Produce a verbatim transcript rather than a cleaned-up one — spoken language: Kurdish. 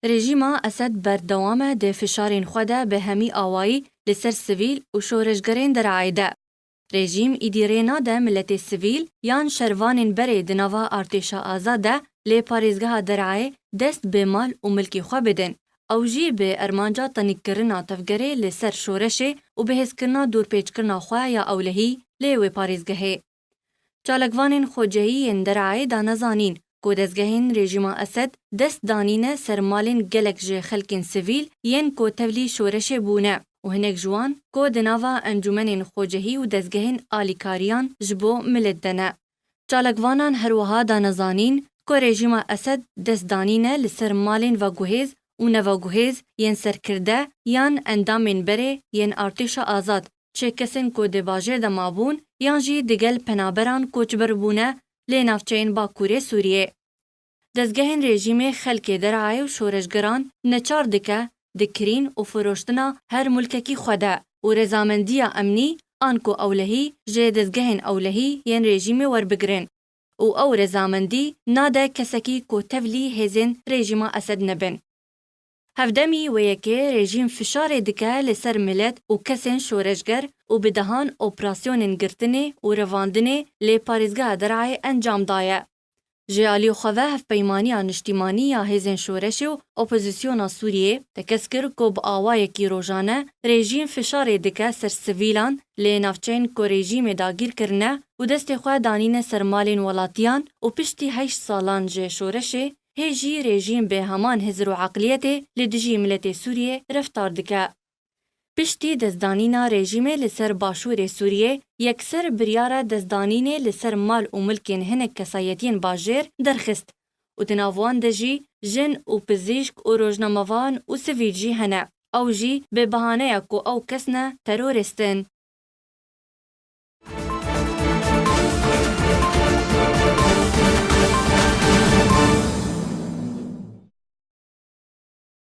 Rejîma Esed berdewam e di fişarên xwe de bi hemî awayî li ser sivîl û şoreşgerên Derayê de. Rejîm îdî rê nade miletê sivîl yan şervanên berê di nava artêşa azad de lê parêzgeha Derayê dest bi mal û milkê xwe bidin. Ew jî bi armanca tenîkkirina tevgerê li ser şoreşê û bihêzkirina dûrpêçkirina xwe ya ewlehî lê wê parêzgehê. Çalakvanên xwecehî yên Derayê dane zanîn ku dezgehên rejîma Esed dest danîne ser malên gelek ji xelkên sivîl yên ku tevlî şoreşê bûne û hinek ji wan ku di nava encûmenên xwecehî û dezgehên alîkariyan ji bo milet de ne. Çalakvanan her wiha dane zanîn ku rejîma Esed dest danîne li ser malên veguhêz û neveguhêz yên serkirde yan endamên berê yên artêşa azad, çi kesên ku di bajêr de mabûn yan jî digel penaberan koçber bûne lê navçeyên Bakurê Sûriyê. Dezgehên rejîmê xelkê Derayê û şoreşgeran neçar dike di kirîn û firoştina her mulkekî xwe de û rezamendiya emnî anku ewlehî ji dezgehên ewlehî yên rejîmê werbigirin û ew rezamendî nade kesekî ku tevlî hêzên rejîma Esed nebin. Hevdemî wê yekê rejîm fişarê dike li ser milet û kesên şoreşger û bi dehan operasyonên girtinê û revandinê li parêzgeha Derayê encam daye. Ji alî xwe ve Hevpeymaniya Niştîmanî ya Hêzên Şoreşê û Opozisyona Sûriyê tekez kir ku bi awayekî rojane rejîm fişarê dike ser sivîlan li navçeyên ku rejîmê dagîr kirine û destê xwe danîne ser malên welatiyan û piştî heşt salan ji şoreşê hê jî rejîm bi heman hizr û eqliyetê li dijî miletê Sûriyê reftar dike. Piştî destdanîna rejîmê li ser başûrê Sûriyê, yekser biryara destdanînê li ser mal û milkên hinek kesayetiyên bajêr derxist û di nav wan de jî jin û pizîşk û rojnamevan û sivîl jî hene. Ew jî bi behaneya ku ew kes ne terorîst in.